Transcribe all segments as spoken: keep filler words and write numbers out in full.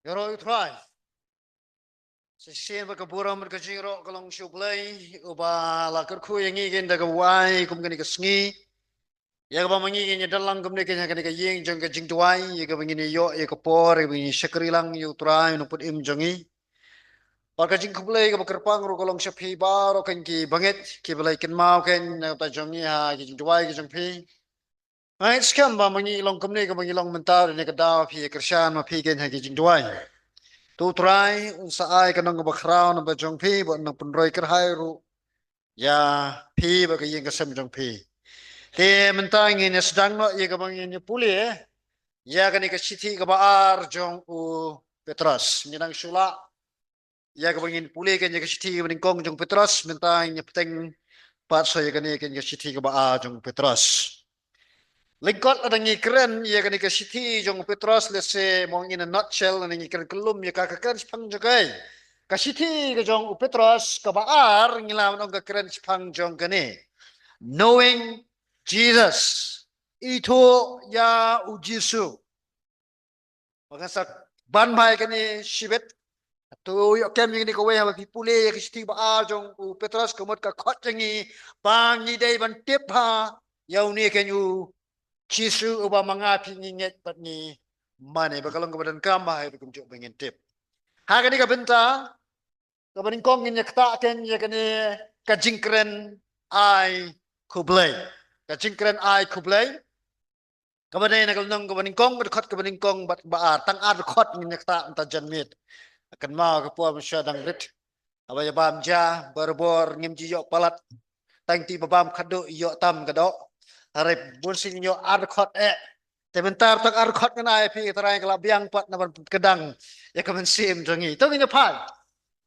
Ïaroh ïa u Trai. Sa shisien ba ka burom bad ka jingïaroh ka long sha u Blei uba la kyrkhu ïa ngi kein da kaba u ai kum kane ka sngi, ïa kaba ma ngi ngin ïa don lang kumne kein ha kane ka ïing jong ka jingduwai, ïa kaba ngin ïa ïoh ïa ka por ïa kaba ngin ïa shakri lang ïa u Trai u Nongpynim jong ngi. Bad ka jingkhublei kaba kyrpang ruh ka long sha phi baroh kein kiba ngeit, kiba la kynmaw kein na ka bynta jong ngi ha ki jingduwai ki jong phi. Nga ngeit skhem ba ma ngi long kumne kaba ngi long mynta ha kane ka daw, phi ïa kyrshan ma phi kein ha ki jingduwai. To u Trai un sa ai ka nong kaba khraw na ka bynta jong phi bad un nang pynroi kyrhai ruh ïa phi bad ka ïing ka sem jong phi. Te mynta ngin ïa sdang noh ïa kaba ngin ïa pule ïa kane ka shithi kaba ar jong u Petros. Ngin nang shu lah ïa kaba ngin pule kein ïa ka shithi kaba nyngkong jong u Petros, mynta ngin ïa bteng pat sa ïa kane kein ka shithi kaba ar jong u Petros. Lyngkot lada ngi kren ïa kane ka shithi jong u Petros, let's say, mo in a nutshell, lada ngi kren kyllum ïa ka, ka kren shaphang jong kaei? Ka shithi ka jong u Petros kaba ar ngi lah ban ong ka kren shaphang jong kane, knowing Jesus, ithuh ïa u Jisu. Ba ngan sa ban bha ïa kane shibit. To ïoh kem ïa kane kawei, haba phi pule ïa ka shithi ba ar jong u Petros, ka mut ka khot jong ngi ba ngi dei ban tip bha ïa une kein u Jisu uba ma nga phi ngi ngeit bad ngi mane, ba ka long kaba donkam bha ïa phi kumjuh ba ngin tip. Ha kane ka bynta kaba nyngkong ngin ïa ktah kein ïa kane ka jingkren ai khublei. Ka jingkren ai khublei. Kaba dei na ka lynnong kaba nyngkong, ka dkhot kaba nyngkong bad kaba ar, tang ar dkhot ngin ïa ktah mynta janmiet. Kynmaw ka por mynshuwa dang rit. Haba ïa bam ja, barabor ngim ju ïoh palat. Tang te ba bam khatduh ïoh tam ka doh. Hynrei bun sien ïoh ar dkhot eh. Te mynta tang ar dkhot ngan ai phi, Trai ka la biang pat na ban pynkdang ïa ka mynsiem jong ngi. To ngin ïa phai.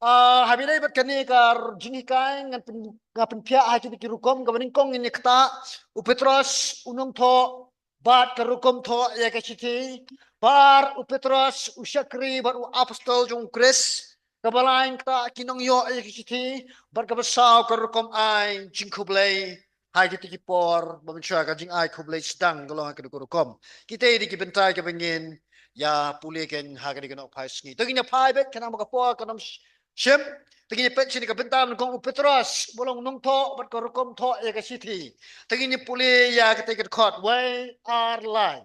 Ah, haba ïadei bad kane ka jinghikai ngan pyn, nga pynphiah ha kine ki rukom. Kaba nyngkong ngin ïa ktah u Petros u nongthoh bad ka rukom thoh ïa ka shithi. Ba ar u Petros u shakri bad u apostol jong u Khrist. Kaba lai ngin ktah ki nongïoh ïa ka shithi. Bad kaba saw ka rukom ai jingkhublei. Ha kite ki por ba mynshuwa ka jingai khublei sdang ka long ha kane ka rukom. Kita dei ki bynta kiba ngin ïa pule kein ha kane ka nohphai sngi. To ngin ïa phai beit khnang ba ka por kan ym sh-, shim. To ngin ïa peit shane ka bynta ba nyngkong, u Petros uba long nongthoh bad ka rukom thoh ïa ka shithi. To ngin ïa pule ïa kata ka dkhot wei, ar, lai.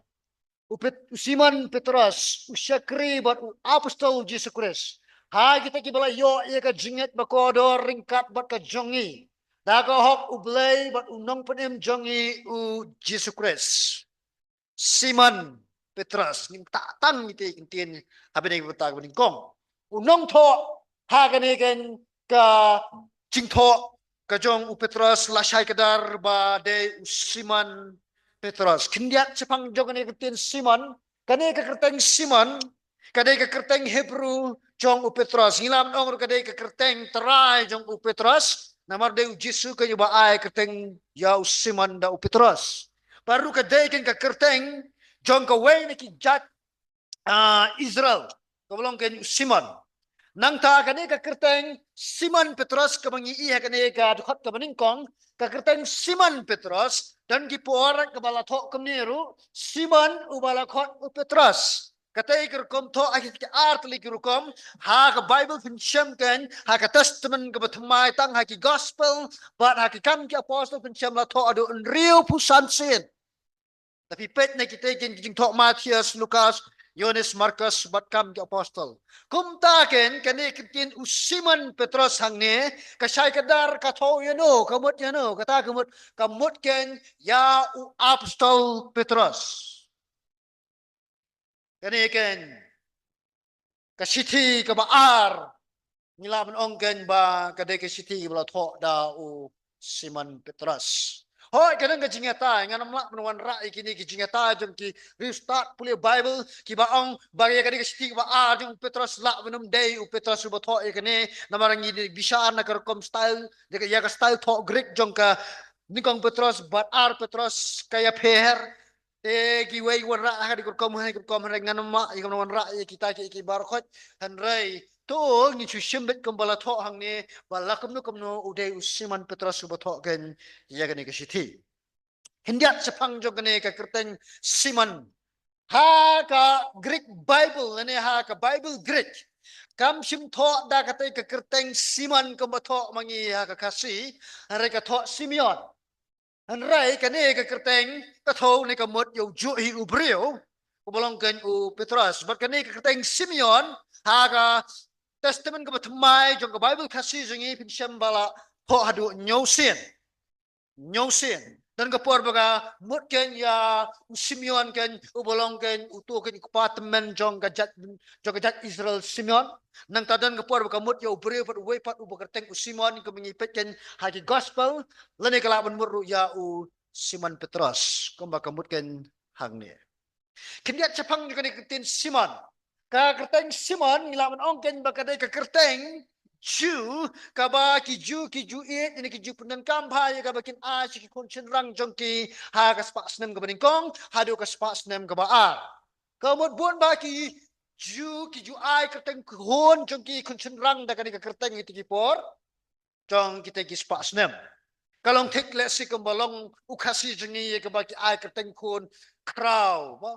U Pet-, u Simon Petros, u shakri bad u apostol Jisu Khrist. Ha kita kiba la ïoh ïa ka jingngeit ba kordor ryngkat bad ka jong ngi, da ka hok U Blei bad U Nongpynim jong ngi U Jisu Khrist. Simon Petros, ngim ktah tang ïa kine ki ktien haba ïadei bad kata kaba nyngkong. U nongthoh ha kane kein ka jingthoh ka jong u Petros la shai kdar ba dei u Simon Petros. Khyndiat shaphang jong kane ka ktien Simon, kane ka kyrteng Simon ka dei ka kyrteng Hebru jong u Petros. Ngi lah ban ong ruh ka dei ka kyrteng trai jong u Petros. Namar dei u Jisu kein uba ai kyrteng ïa u Simon da u Petros. Bad ruh ka dei kein ka kyrteng jong kawei na ki jait, ah, Israel, kaba long kein u Simon. Nangta kane ka kyrteng Simon Petros kaba ngi i ha kane ka dkhot kaba nyngkong, ka kyrteng Simon Petros, don ki por kaba la thoh kumne ruh, Simon uba la khot u Petros. Kata ka rukom thoh ha ki ar tylli ki rukom, ha ka Baibl Pynshemkhyndiat, ha ka Testament kaba thymmai tang, ha ki Gospel bad ha ki Kam ki Apostol Pynshemkhyndiat la thoh haduh hynriewphew san sien. Te phi peit na kita ki jingthoh Mathaios, Lukas, Ïoannis, Markos bad Kam ki Apostol. Kumta kein kane ka ktien u Simon Petros hangne ka shai kdar ka thoh ïano, ka mut ïano, kata ka mut, ka mut kein ïa u apostol Petros. Kane kein ka shithi kaba ar, ngi lah ban ong kein ba ka dei ka shithi ba la thoh da u Simon Petros. Hooid, ka don ka jingïatai, ngan ym lah ban wanrah ïa kine ki jingïatai jong ki riewstad pule Baibl kiba ong ba ïa kane ka shithi kaba ar jong u Petros lah ban ym dei u Petros uba thoh ïa kane, namar ngi bishar na ka rukom style, ïa ka, ïa ka style thoh Greek jong ka nyngkong Petros bad ar Petros ka ïapher. Te kiwei ki wanrah ha ka dei ka rukom, ha ka dei ka rukom, hynrei ngan ym lah ïa ka ban wanrah ïa kita ki, ki baroh khoit. Hynrei to ngin shu shim beit kumba la thoh hangne, ba la kumno kumno u dei u Simon Petros uba thoh kein ïa kane ka shithi. Khyndiat shaphang jong kane ka kyrteng Simon Ha ka Greek Bible, lane ha ka Bible Greek, kam shym thoh da katei ka kyrteng Simon kumba thoh ma ngi ha ka Khasi, hynrei ka thoh Simeon. Hynrei kane ka kyrteng ka thoh ne ka mut ïa u juh hi u briew, uba long kein u Petros. Bad kane ka kyrteng Simeon, ha ka Testament kaba thymmai jong ka Bible Khasi jong ngi, phin shem ba la thoh haduh hynñiew sien. Hynñiew sien. Don ka por ba ka mut kein ïa u Simeon kein, uba long kein uto kein u kpa tymmen jong ka jait, jong ka jait Israel, Simeon. Nangta don ka por ba ka mut ïa u briew pat, uwei pat, uba kyrteng u Simon, kumba ngi peit kein ha ki gospel, lane ka lah ban mut ruh ïa u Simon Petros, kumba ka mut kein hangne. Khyndiat shaphang jong kane ka ktien Simon. Ka kyrteng Simon ngi lah ban ong kein ba ka dei ka kyrteng Jiw, kaba ki Jiw ki ju ïeit, ne ki ju pyndonkam bha ïa kaba kin ai sha ki khun shynrang jong ki ha ka spah snem kaba nyngkong haduh ka spah snem kaba ar. Ka mut bun ba ki Jiw ki ju ai kyrteng khun jong ki khun shynrang da kane ka kyrteng ha kito ki por jong kita ki spah snem. Ka long thik lehse kumba long u Khasi jong ngi ïa kaba ki ai kyrteng khun Khraw, ba.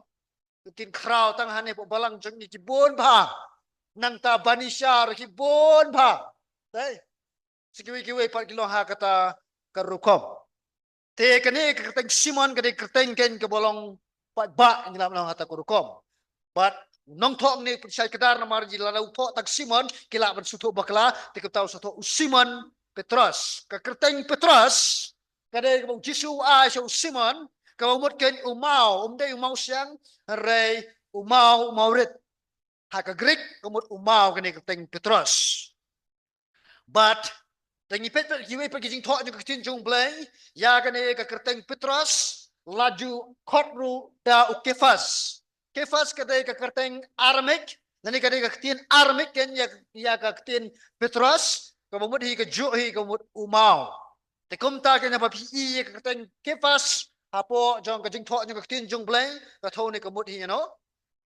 Ki ktien Khraw tang hangne hapoh balang jong ngi ki bun bha. Nangta Banishar ki bun bha. Te sa kiwei kiwei pat ki long ha kata ka rukom. Te kane ka kyrteng Simon ka dei ka kyrteng kein kaba long paidbah, ngi lah ban ong, ha kata ka rukom. Bad u nongthoh hangne u pynshai kdar, namar lada u thoh tang Simon ki lah ban sngewthuh bakla, te kumta u sa thoh u Simon Petros. Ka kyrteng Petros ka dei kaba u Jisu u ai sha u Simon, kaba mut kein u maw, um dei u maw siang, hynrei u maw, u maw rit. Ha ka Greek ka mut u maw kane ka kyrteng Petros. Bad lada ngi peit pat kiwei pat ki jingthoh jong ka ktien jong U Blei ïa kane ka kyrteng Petros, la ju khot ruh da u Kephas. Kephas ka dei ka kyrteng Aramaic, lane ka dei ka ktien Aramaic kein ïa, ïa ka ktien Petros, kaba mut hi ka juh hi, ka mut u maw. Te kumta kein haba phi i ïa ka kyrteng Kephas hapoh jong ka jingthoh jong ka ktien jong U Blei, ka thoh ne ka mut hi ïa no,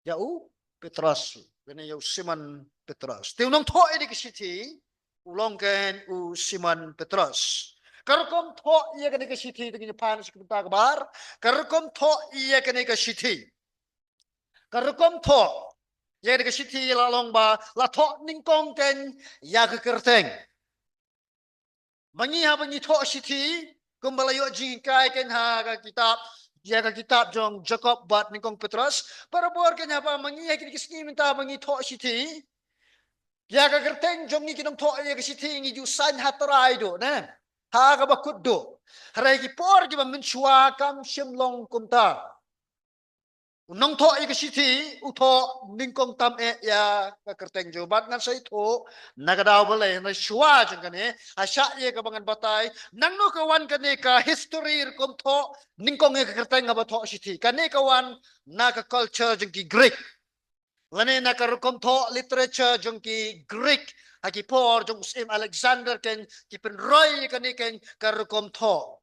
ïa u Petros, lane ïa u Simon Petros. Te u nongthoh ïa kane ka shithi u long kein u Simon Petros. Ka rukom thoh ïa kane ka shithi, te ngin pan sha ka bynta kaba ar. Ka rukom thoh ïa kane ka shithi, ka rukom thoh ïa kane ka shithi la long ba la thoh nyngkong kein ïa ka kyrteng. Ma ngi haba ngi thoh shithi, kumba la ïoh jinghikai kein ha ka kitab, ïa ka kitab jong Jakob bad nyngkong Petros, barabor kein haba ma ngi ha kine ki sngi mynta ba ngi thoh shithi, ïa ka kyrteng jong ngi ki nongthoh ïa ka shithi ngi ju saiñ ha trai duh, ne, ha kaba kut duh. Hynrei ki por kiba mynshuwa kam shym long kumta. U nongthoh ïa ka shithi u thoh nyngkong tam eh ïa ka kyrteng jong u. Bad ngan sa ïathuh na ka daw balei, na shuwa jong kane, ha shah ïa kaba ngan batai nangno ka wan kane ka history rukom thoh nyngkong ïa ka kyrteng haba thoh shithi. Kane ka wan na ka culture jong ki Greek, lane na ka rukom thoh literature jong ki Greek. Ha ki por jong u Syiem Alexander kein ki pynroi ïa kane kein ka rukom thoh.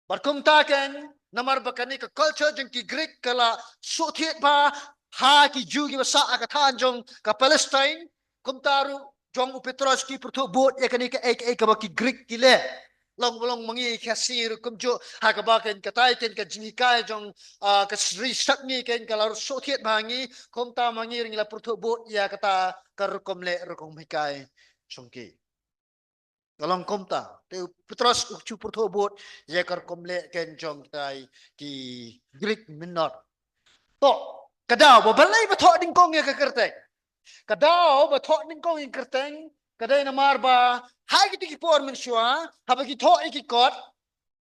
Bad kumta kein, namar ba kane ka culture jong ki Greek ka la shu thied bha ha ki Jiw kiba sah ha ka thaiñ jong ka Palestine, kumta ruh jong u Petros ki pyrthuh bud ïa kane kaei kaei kaba ki Greek ki leh. Long ba long ma ngi Khasi ruh kumjuh, ha kaba kein katai kein ka jinghikai jong, ah, ka ri Sepngi kein ka la shu thied bha ha ngi, kumta ma ngi ruh ngi la pyrthuh bud ïa kata ka rukom leh rukom hikai jong ki. Ka long kumta, te u Petros u shu pyrthuh bud ïa ka rukom leh kein jong kitai ki Greek mynno. To, ka daw ba balei ba thoh nyngkong ïa ka kyrteng. Ka daw ba thoh nyngkong ïa ka kyrteng ka dei namar ba ha kito ki por mynshuwa, haba ki thoh ïa ki kot,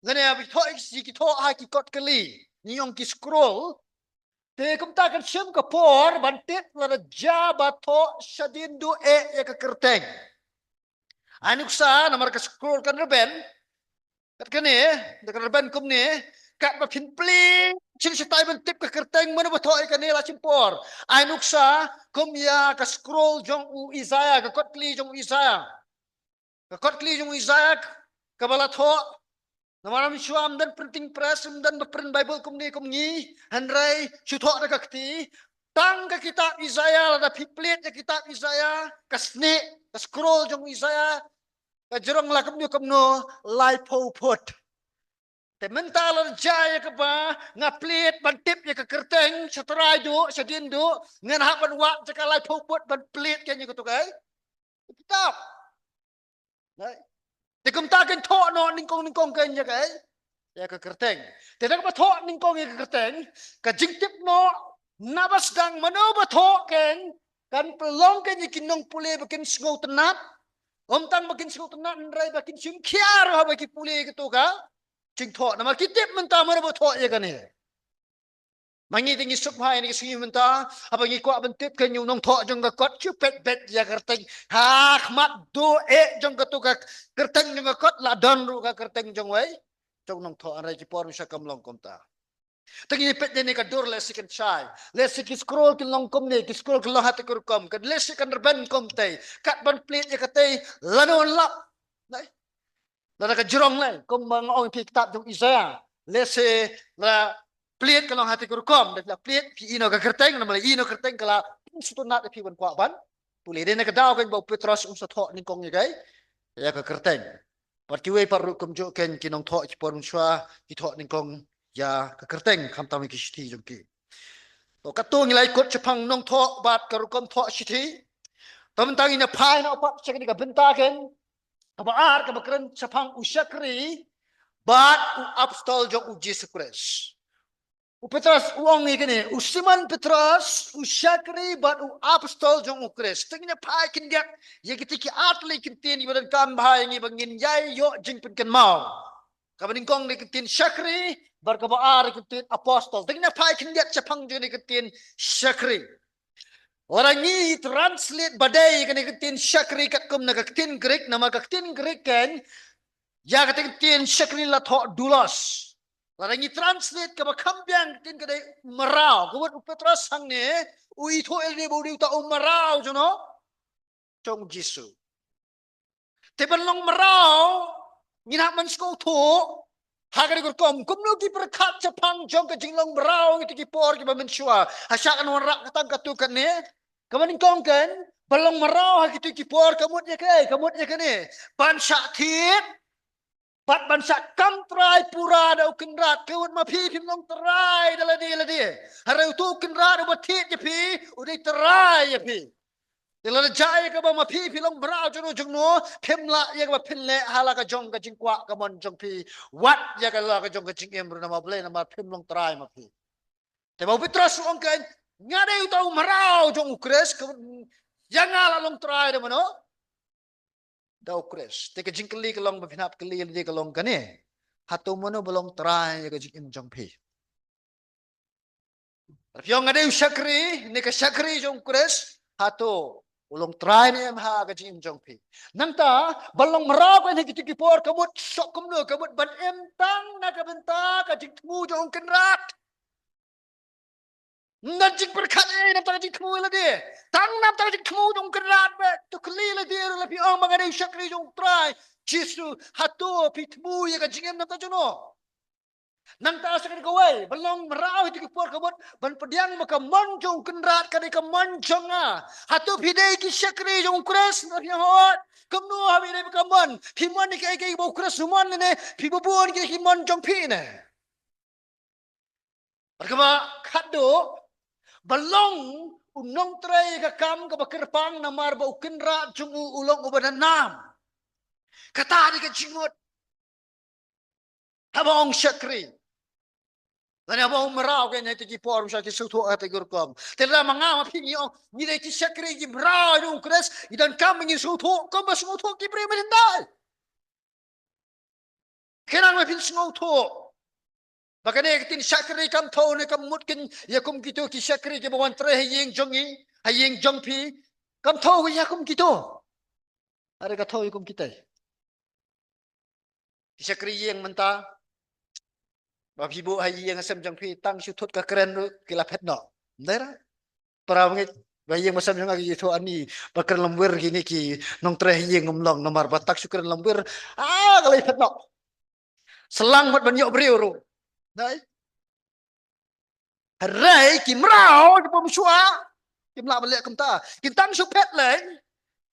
lane haba ki thoh ïa ki, ki thoh ha ki kot kali, ngi ong ki scroll. Te kumta kan shim ka por ban tip lada jia ba thoh shadien duh eh ïa ka kyrteng. Ai nuksa, namar ka scroll kan rben kat kane, da kan rben kumne, katba phin plie shisha shatai ban tip ka kyrteng mano ba thoh ïa kane, la shim por. Ai nuksa kum ïa ka scroll jong u Isaiah, ka kot kli jong u Isaiah. Ka kot kli jong u Isaiah kaba la thoh, namar mynshuwa ym don printing press, ym don ba print Bible kumne kum ngi, hynrei shu thoh da ka kti. Tang ka kitab Isaiah, lada phi plie ïa ka kitab Isaiah, ka snieh, ka scroll jong u Isaiah, ka jrong la kumno kumno, laiphew phut. Te mynta la jia ïa kaba nga plie ban tip ïa ka kyrteng, sha trai duh, sha dien duh, ngan hap ban wad jaka laiphew phut ban plie kein ïa kato ka ei. Kitab. Te kumta kein thoh noh nyngkong nyngkong kein ïa ka ei, ïa ka kyrteng. Te da kaba thoh nyngkong ïa ka kyrteng, ka jingtip noh naba sdang mano ba thoh kein, kan pynlong kein ïa ki nongpule ba kin sngewtynnat. Ym tang ba kin sngewtynnat, hynrei ba kin shim khia ruh haba ki pule ïa kato ka jingthoh, namar ki tip mynta mano ba thoh ïa kane. Ma ngi te ngi suk bha ïa kine ki sngi mynta, haba ngi kwah ban tip kein ïa u nongthoh jong ka kot, shu peit beit ïa ka kyrteng ha khmat duh eh jong kato ka kyrteng jong ka kot, la don ruh ka kyrteng jong uwei jong u nongthoh. Hynrei ki por mynshwa kam long kumta. Te ngi peit ïa kane ka dur, lehse kan shai, lehse ki scroll kin long kumne, ki scroll kin long ha kata ka rukom, kan lehse kan rben kumtei, kat ban plie ïa katei lano lap. Nai. Lada ka jrong lei, kumba nga ong ïa phi, kitab jong Isaiah, lehse la plie ka long ha kata ka rukom, da la plie phi ïehnoh ka kyrteng, namar la ïehnoh kyrteng ka la pynsngewtynnat ïa phi ban kwah ban pule. Dei na ka daw kein ba u Petros un sa thoh nyngkong ïa ka, ïa ka kyrteng. Bad kiwei pat ruh kumjuh kein, ki nongthoh ki por mynshwa ki thoh nyngkong ïa ka kyrteng, khamtam ïa ki shithi jong ki. To kato ngi la ïakut shaphang nongthoh bad ka rukom thoh shithi. To mynta ngin ïa phai noh pat sha kane ka bynta kein kaba ar, kaba kren shaphang u shakri bad u apostol jong u Jisu Khrist. U Petros u ong ïa kane, u Simon Petros, u shakri bad u apostol jong u Khrist. Te ngin ïa phai khyndiat ïa kita ki artylli ki ktien kiba donkam bha ïa ngi ba ngin ïai ïoh jingpynkynmaw. Kaba nyngkong dei ka ktien shakri, bad kaba ar ka ktien apostol. Te ngin ïa phai khyndiat shaphang jong kane ka ktien shakri. Lada ngi translate ba dei kane ka ktien shakri katkum na ka ktien Greek, namar ka ktien Greek kein, ïa kata ka ktien shakri la thoh doulos. Lada ngi translate kaba kham biang ka ktien ka dei mraw. Ka mut u Petros hangne u ithuh ïa lade ba u dei uta u mraw jong u, jong u Jisu. Te ban long mraw, ngin hap ban sngewthuh ha kane ka rukom, kumno ki pyrkhat shaphang jong ka jinglong mraw ha kita ki por kiba mynshuwa. Ha shah kan wanrah ka tang katto katne. Kaba nyngkong kein, ban long mraw ha kita ki por ka mut ïa kaei, ka mut ïa kane. Ban shah thied, bad ban shah kam trai pura da u Kynrad. Ka mut ma phi phim long trai da lade lade. Hynrei uto u Kynrad uba thied ïa phi, u dei trai ïa phi. Te lada jia ïa kaba ma phi phi long mraw jong uno jong uno, phim lah ïa kaba phin leh ha la ka jong ka jingkwah ka mon jong phi, wat ïa ka la ka jong ka jingim ruh namar balei, namar phim long trai ma phi. Te ba u Petros u ong kein, nga dei uta u mraw jong u Khrist, ka, ïa nga la long trai da mano? Da u Khrist. Te ka jingkylli ka long ba phin hap kylli ïa lade ka long kane, hato mano ba long trai ïa ka jingim jong phi? Lada phi ong nga dei u shakri, ne ka shakri jong u Khrist, hato u long trai ne em ha ka jingim jong phi? Nangta ban long mraw kein ha kito ki por ka mut shuh kumno, ka mut ban im tang na ka bynta ka jingthmu jong u Kynrad. Ym don jingpyrkhat ei na bynta ka jingthmu ïa lade, tang na bynta ka jingthmu jong u Kynrad beit. To kylli ïa lade ruh, lada phi ong ba nga dei u shakri jong u Trai Jisu, hato phi thmu ïa ka jingim na bynta jong no? Nangta sa kane kawei, ban long mraw ha kito ki por ka mut ban pdiang ba ka mon jong u Kynrad ka dei ka mon jong nga. Hato phi dei ki shakri jong u Khrist? Nga phi ong hooid. Kumno haba phi dei ba ka mon? Phi mon ïa kiei kiei ba u Khrist u mon ne phi bun ïa ki mon jong phi ne? Bad kaba khatduh, ban long u nongtrei ka kam kaba kyrpang namar ba u Kynrad jong u u long uba natnam. Kata dei ka jingmut. Haba ong shakri, lane haba ong mraw, kein ha kito ki por mynshwa ki sngewthuh ha kata ka rukom. Te lada ma nga ma phi ngi ong ngi dei ki shakri ki mraw jong u Khrist, ngi donkam ba ngin sngewthuh kumba sngewthuh ki briew mynhyndai. Khnang ba phin sngewthuh ba kane ka ktien shakri kam thew ne kam mut kein ïa kum kito ki shakri kiba wan trei ha ïing jong ngi, ha ïing jong phi. Kam thew ïa kum kito. Hynrei ka thew ïa kum kita. Ki shakri ïing mynta, ba phi buh ha ïing ha sem jong phi, tang shu thut ka kren ruh ki la phet noh. Ym dei re? Para bangeit ba ïing ba sem jong nga ki ithuh ani ba kren lamwir kine ki nongtrei ha ïing, ym long, namar ba tang shu kren lamwir, ah, ka la phet noh. Sdang pat ban ïoh briew ruh. Dei. Hynrei ki mraw kiba mynshwa kim lah ban leh kumta. Kin tang shu phet lei.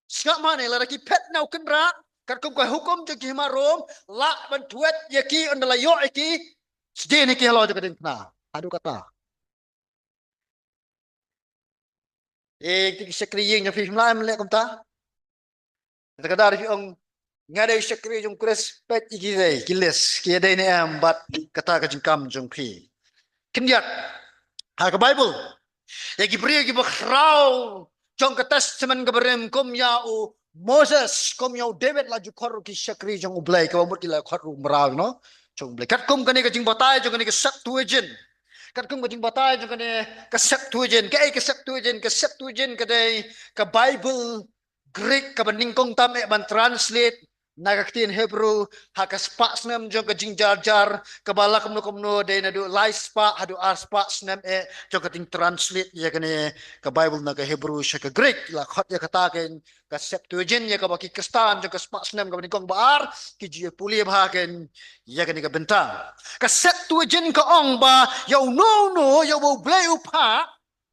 Sngap mane, lada ki phet na u Kynrad, Katkum ka hukum jong ki hima Rom, lah ban tuet ïa ki, ynda la ïoh ïa ki, sdien ïa ki halor jong ka diengphna. Haduh katta. Eh, ki shakri ïing jong phi, phim lah em leh kumta? Kata ka daw phi ong, nga dei u shakri jong u Khrist, peit ïa ki dei, ki list, ki dei ne em bad kata ka jingkam jong phi. Khyndiat, ha ka Bible, ïa ki briew kiba khraw jong ka Testament kaba rim, kum ïa u Moses, kum ïa u David, la ju khot ruh ki shakri jong U Blei, kaba mut ki la khot ruh u mraw, no? Jong U Blei. Katkum kane ka jingbatai jong kane ka Septuagint. Katkum ka jingbatai jong kane ka Septuagint. Kaei ka Septuagint? Ka Septuagint ka dei ka Bible Greek kaba nyngkong tam eh ban translate na ka ktien Hebrew ha ka spah snem jong ka jingjarjar, kaba la kumno kumno dei naduh lai spah haduh ar spah snem eh jong ka jingtranslate ïa kane ka Bible na ka Hebrew sha ka Greek. La khot ïa kata ka, ka Septuagint, ïa kaba ki Khristan jong ka spah snem kaba nyngkong ba ar ki ju ïa pule bha ka, ïa kane ka bynta. Ka Septuagint ka ong ba ïa uno uno, ïa uba U Blei u phah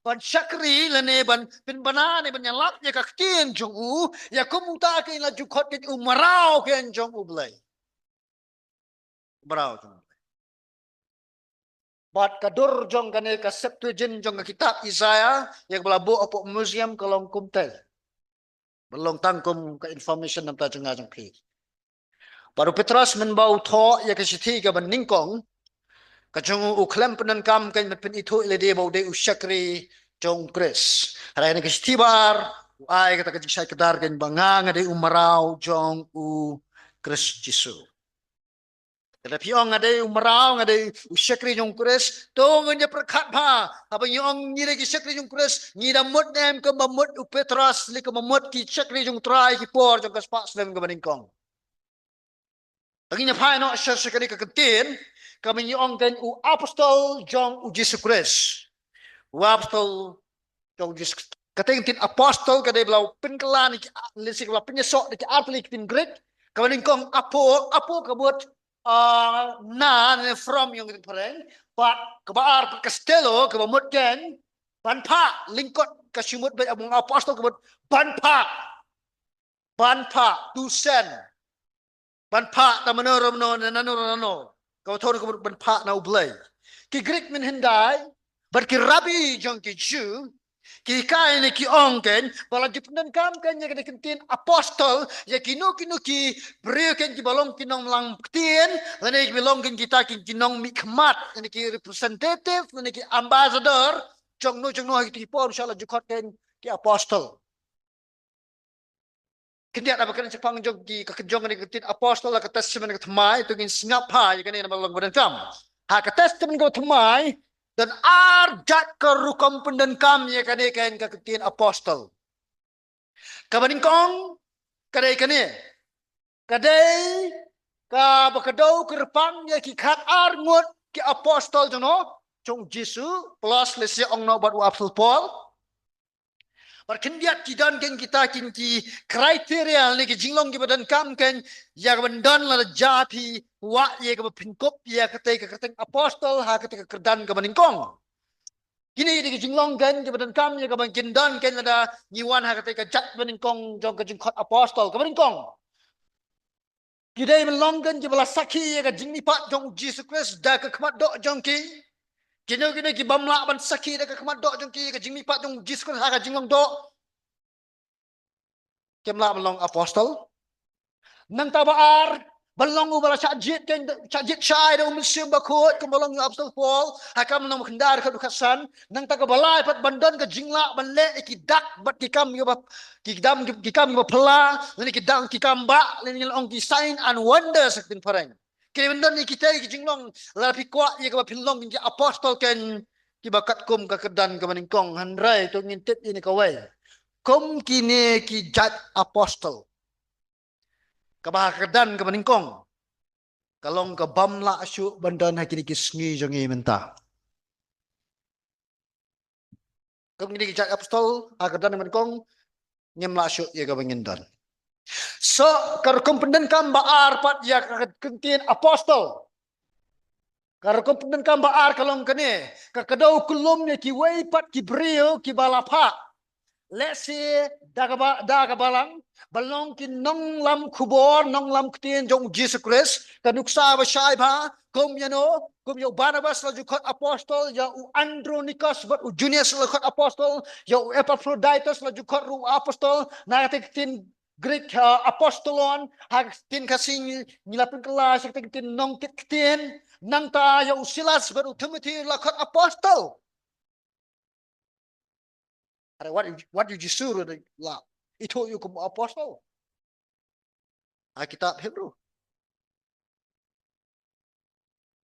ban shakri lane ban pynbna ne ban ïalap ïa ka ktien jong u, ïa kum uta ka la ju khot ka u mraw ka jong U Blei. Mraw jong U Blei. Bad ka dur jong kane ka Septuagint jong ka kitab Isaiah, ïa kaba la buh hapoh museum, ka long kumtei. Ba long tang kum ka information namar jong nga jong phi. Bad u Petros mynba u thoh ïa ka shithi kaba nyngkong, ka jong u, u khlem pyndonkam ka ban pynithuh ïa lade ba u dei u shakri jong u Khrist. Hynrei ha ka shithi ba ar, u ai kata ka jingshai kdar ka ba nga, nga dei u mraw jong u Khrist Jisu. Lada phi ong nga dei u mraw, nga dei u shakri jong u Khrist, to ngin ïa pyrkhat bha. Haba ngi ong ngi dei ki shakri jong u Khrist, ngi da mut ne em kumba mut u Petros, lane kumba mut ki shakri jong u Trai ki por jong ka spah snem kaba nyngkong? Te ngin ïa phai noh sha, sha kane ka kyntien, kaba ngi ong ka u apostol jong u Jisu Khrist. U apostol jong u Jisu Khrist. Kata ka ktien apostol ka dei ba la pynkylla ne ki, lehse ba la pynïasoh da ki ar tylli ki ktien Greek. Kaba nyngkong apo, apo ka mut, ah, na ne from jong ka ktien Phareng. Bad kaba ar, castello, kaba mut ka ban phah, lyngkot ka shi mut, bad u apostol ka mut ban phah. Ban phah, to send. Ban phah na mano re mano, na nano re nano. Kaba thoh ka mut ban phah na U Blei. Ki Greek mynhyndai bad ki rabbi jong ki Jiw ki hikai ne ki ong ka ba la ju pyndonkam ka ïa ka ktien apostol ïa kino kino ki briew ka kiba long ki nongmlak ktien, lane kiba long ka kita ki, ki nongmihkhmat, lane ki representative, lane ki ambassador jong no jong no ha kito ki por, sha la ju khot ka ki apostol. Khyndiat, haba kren shaphang jong ki, ka jong kane ka ktien apostol ha ka Testament ka Thymmai, to ngin sngap bha ïa kane namar long ba donkam. Ha ka Testament ka Thymmai, don ar jait ka rukom pyndonkam ïa kane ka, ka ktien apostol. Kaba nyngkong ka dei kane. Ka dei kaba kdew kyrpang ïa ki khat ar ngut ki apostol jong no, jong u Jisu, plus lehse ong noh bad u apostol Paul. Bad khyndiat ki don kein kita kein ki criteria ne ki jinglong kiba donkam kein ïa kaban don lada jia phi wah ïa kaba pynkup ïa katei ka kyrteng apostol ha katei ka kyrdan kaba nyngkong. Kine ki dei ki jinglong kein kiba donkam ïa kaban kin don kein lada ngi wan ha katei ka jait ba nyngkong jong ka jingkhot apostol kaba nyngkong. Ki dei ban long kein kiba la sakhi ïa ka jingmihpat jong u Jisu Khrist da ka khmat doh jong ki. Kino kino ki bym lah ban sakhi da ka khmat doh jong ki ïa ka jingmihpat jong u Jisu Khrist ha ka jinglong doh, kim lah ban long apostol. Nangta ba ar, ban long uba la shah jied kein, shah jied shai da u Mynsiem Bakhuid, kumba long u apostol Paul ha ka Nongkhyndaw khatduh khatsan. Nangta kaba lai pat ban don ka jinglah ban leh ïa ki dak bad ki kam kiba, ki dang, ki kam kiba phylla, lane ki dang, ki kam ba, lane ngi ong ki sign and wonders ha ka ktien phareng. Ki dei ban don ïa kitei ki jinglong, lada phi kwah ïa kaba phin long ki apostol kein kiba katkum ka kyrdan kaba nyngkong, hynrei to ngin tip ïa kane kawei. Kum kine ki jait apostol, kaba ha ka kyrdan kaba nyngkong ka long ka bym lah shuh ban don ha kine ki sngi jong ngi mynta. Kum kine ki jait apostol ha ka kyrdan kaba nyngkong, ngim lah shuh ïa kaba ngin don. So, ka rukom pyndonkam ba ar pat ïa ka ktien apostol. Ka rukom pyndonkam ba ar ka long kane, ka kdew kyllum ïa kiwei pat ki briew kiba la phah. lehse da ka ba, da ka balang, ba long ki nonglam khubor, nonglam ktien jong u Jisu Khrist, ka nuksa ba shai bha, kum ïa no, kum ïa u Barnabas la ju khot apostol, ïa u Andronikos bad u Junias la khot apostol, ïa u Epaphroditus la ju khot ruh apostol, na kata ka ktien Greek, uh, apostolon, ha ka ktien Khasi ngi la pynkylla sha ka ktien nongkit ktien, nangta ïa u Silas bad u Timothy la khot apostol. Are wat ïa u Jisu ruh la ithuh ïa u kum apostol ha kitab Hebru.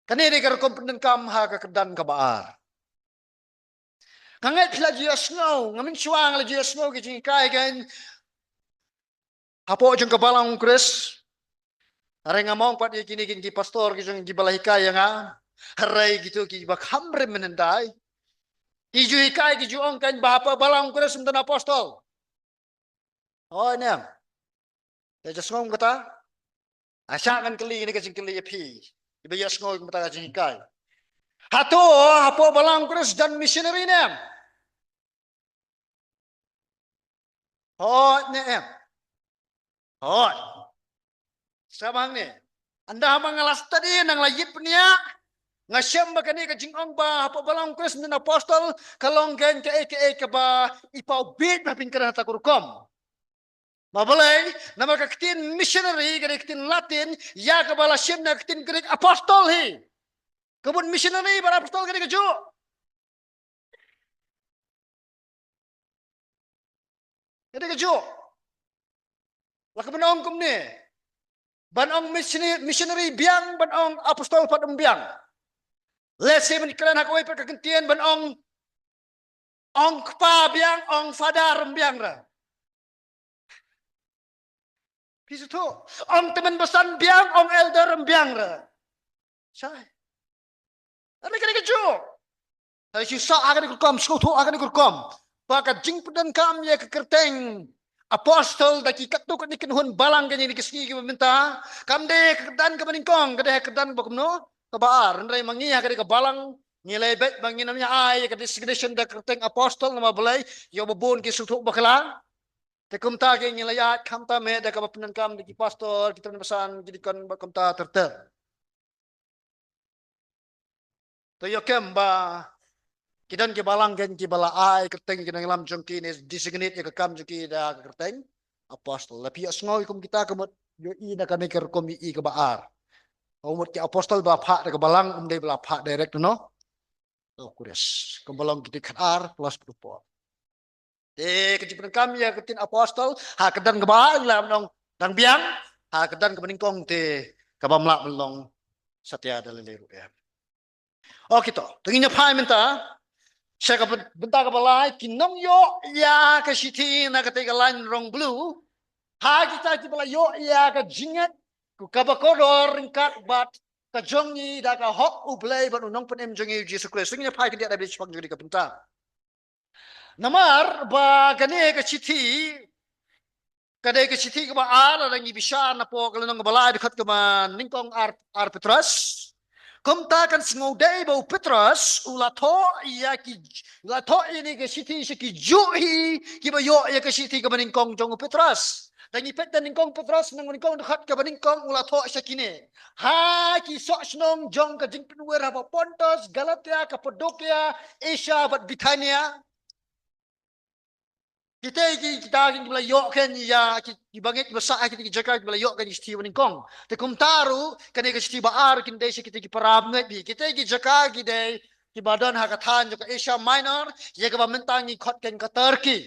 Kane dei ka rukom pyndonkam ha ka kyrdan kaba ar. Nga ngeit phi la ju ïohsngew, nga mynshuwa nga la ju ïohsngew ki jinghikai kein hapoh jong ka balang u Khrist. Hynrei nga mong pat ïa kine ki, ki pastor ki jong ki ba la hikai ïa nga. Hynrei kito ki ba kham rim mynhyndai, ki ju hikai, ki ju ong kein ba hapoh balang u Khrist ym don apostol. Hooid ne em? Te ju sngew kata? Ai sha ngan kylli kane ka jingkylli ïa phi, iba ïohsngew kumta ka jinghikai. Hato hapoh balang u Khrist don missionary ne em? Hooid ne em? Hooid. Sa bang ne, ynda haba nga la study, nang la ïit pynïaid, nga shem ba kane ka jingong ba hapoh balang u Khrist ym don apostol ka long kein kaei kaei kaba i paw bieit ba phin kren ha kata ka rukom. Namar balei? Namar ka ktien missionary ka dei ka ktien Latin ïa kaba la shim na ka ktien Greek apostol hi. Ka mut missionary bad apostol ka dei kajuh. Ka dei kajuh. La ka ban ong kumne, ban ong missionary, missionary biang, ban ong apostol pat ym biang. Lehse ban kren ha kawei pat ka ktien, ban ong, ong kpa biang, ong father ym biang re. Phi sngewthuh? Ong tymmen basan biang, ong elder ym biang re. Shai. Hynrei ka dei kajuh. Hynrei shu sah ha kane ka rukom, sngewthuh ha kane ka rukom ba ka jingpyndonkam ïa ka kyrteng apostol da ki katto katne ki kynhun balang kane ha kine ki sngi kiba mynta kam dei ha ka kyrdan kaba nyngkong, ka dei ha ka kyrdan kaba kumno, kaba ar. Hynrei ma ngi ha kane ka balang ngi la beit ba ngin ym ïa ai ïa ka designation da ka kyrteng apostol, namar balei? Ïoh ba bun ki sngewthuh bakla. Te kumta kein ngi la ïaid khamtam eh da kaba pyndonkam da ki pastor, ki tymmen basan, ki deacon bad kumta ter ter. To ïoh kem ba ki don ki balang kein kiba la ai kyrteng ki nongïalam jong ki ne designate ïa ka kam jong ki da ka kyrteng apostol. La phi ïohsngew kum kita ka mut ïohi na kane ka rukom ïohi kaba ar. Ka mut ki apostol ba phah da ka balang ym dei ba la phah direct, no? To kures. Kumba long ki dei khatar plus phew por. Te ka jingpyndonkam ïa ka ktien apostol ha ka kyrdan kaba ar la ban ong dang biang, ha ka kyrdan kaba nyngkong te kaba mlak ban long satia da lei lei ruh em. Okay to, to ngin ïa phai mynta sha ka byn-, bynta kaba lai, ki nongïoh ïa ka shithi na katei ka lain rong blue. Ha kita kiba la ïoh ïa ka jingngeit kaba kordor ryngkat bad ka jong ngi da ka hok U Blei bad U Nongpynim jong ngi U Jisu Khrist. To ngin ïa phai khyndiat da beit shaphang jong ka bynta. Namar ba kane ka shithi ka dei ka shithi kaba ar, lada ngi bishar napoh ka lynnong kaba lai, dkhot kaba nyngkong, ar, ar Petros. Kumta kan sngewdei ba u Petros u la thoh ïa ki, u la thoh ïa kane ka shithi sha kijuh hi kiba ïoh ïa ka shithi kaba nyngkong jong u Petros. Da ngi peit da nyngkong Petros, lynnong nyngkong, dkhot kaba nyngkong, u la thoh sha kine: Ha ki soh shnong jong ka jingpynwir hapoh Pontus, Galatia, Kapadokia, Asia bad Bithynia. Kitei ki, kita ki, kiba la ïoh kein ïa ki, ki bangeit ba sah ha kitei ki jaka kiba la ïoh kein ïa ki shithi ba nyngkong. Te kumta ruh kane ka shithi ba ar kin dei sha kitei ki para bangeit hi. Kitei ki jaka ki dei kiba don ha ka thaiñ jong ka Asia Minor, ïa kaba mynta ngi khot kein ka Turkey.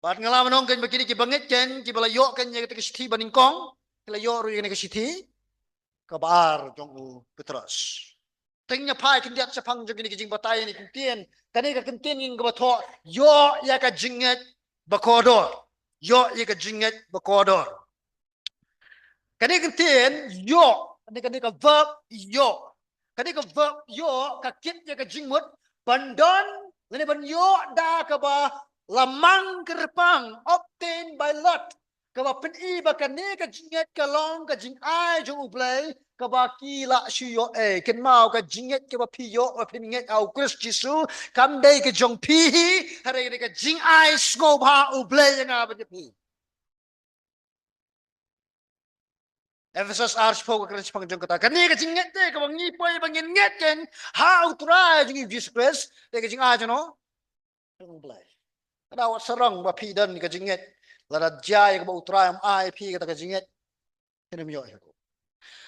Bad nga la ong kein ba kine ki bangeit kein kiba la ïoh kein ïa kitei ki shithi ba nyngkong, ki la ïoh ruh ïa kane ka shithi kaba ar jong u Petros. Te ngin ïa phai khyndiat shaphang jong kine ki jingbatai ne ki ktien. Kane ka ktien ngin kaba thoh, ïoh ïa ka jingngeit ba kordor. Ïoh ïa ka jingngeit ba kordor. Kane ka ktien ïoh, kane, kane ka verb ïoh. Kane ka verb ïoh ka kit ïa ka jingmut ban don lane ban ïoh da kaba la mang kyrpang, obtained by lot. kaba pyni ba kane ka jingngeit ka long ka jingai jong U Blei, kaba ki lah shu ïoh ei. Kynmaw, ka jingngeit kaba phi ïoh, ba phin ngeit ha U Khrist Jisu, kam dei ka jong phi hi, hynrei ka jingai sngewbha U Blei ïa nga bad ïa phi. Ephesos ar, shiphew, ka kren shaphang jong kata. Kane ka jingngeit te kaba ngi poi ba ngin ngeit kein ha U Trai jong ngi Jisu Khrist, te ka jingai jong no, jong U Blei. Ka daw sarong ba phi don ka jingngeit, lada jia ïa kaba U Trai um ai phi kata ka jingngeit, phin ym ïoh ïa ka.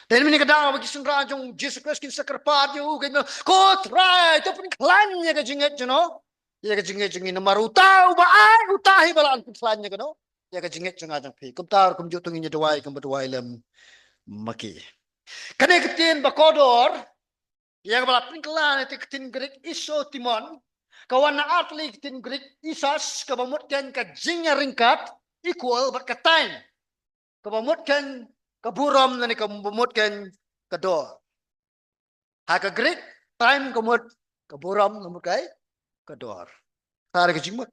Te mynne ka daw ba ki synran jong Jisu Khrist kin sa kyrpad ïa u, kin ong, ko Trai, to pynkhlaiñ ïa ka jingngeit jong no, ïa ka jingngeit jong ngi, namar uta uba ai, uta hi ba lah pynkhlaiñ ïa kano, ïa ka jingngeit jong nga jong phi. Kumta ruh kumjuh to ngin ïa duwai kumba duwai lem ma ki. Kane ka ktien ba kordor, ïa kaba la pynkylla na ka ktien Grik isotimon, ka wan na ar tylli ka ktien Grik isos, kaba mut kein ka jingïaryngkat, equal, bad ka time, kaba mut kein ka burom, lane kaba mut kein ka dor. Ha ka Grik, time ka mut ka burom, ka mut kein ka dor. Tang ka jingmut.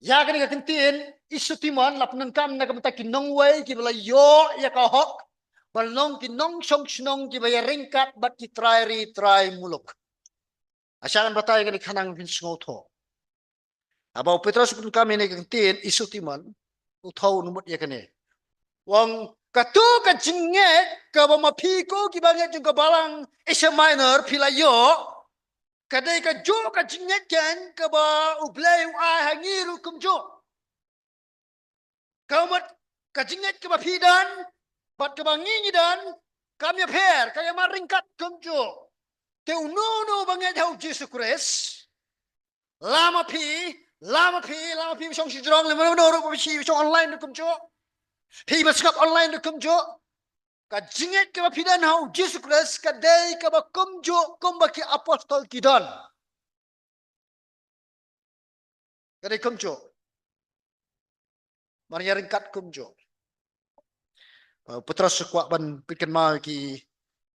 Ïa kane ka ktien isotimon la pyndonkam na ka bynta ki nongwei kiba la ïoh ïa ka hok ban long ki nongshong shnong kiba ïaryngkat bad ki trai ri trai muluk. Nga shu ngan batai kane khnang phin sngewthuh. Haba u Petros u pyndonkam ïa kane ka ktien isotimon, u thew u mut ïa kane. U ong, kato ka jingngeit kaba ma phi ko kiba ngeit jong ka balang Asia Minor phi la ïoh, ka dei kajuh ka jingngeit kein kaba U Blei u ai ha ngi ruh kumjuh. Ka mut ka jingngeit kaba phi don bad kaba ngi ngi don, kam ïapher, ka ïamar ryngkat kumjuh. Te uno uno ba ngeit ha U Jisu Khrist, la ma phi, la ma phi, la ma phi ba shong shajrong, la ma phi ba shong online ruh kumjuh, phi ba sngap online ruh kumjuh, ka jingngeit kaba phi don ha U Jisu Khrist ka dei kaba kumjuh kumba ki apostol ki don. Ka dei kumjuh. Mar ïaryngkat kumjuh. Uh, Petros u kwah ban pynkynmaw ïa ki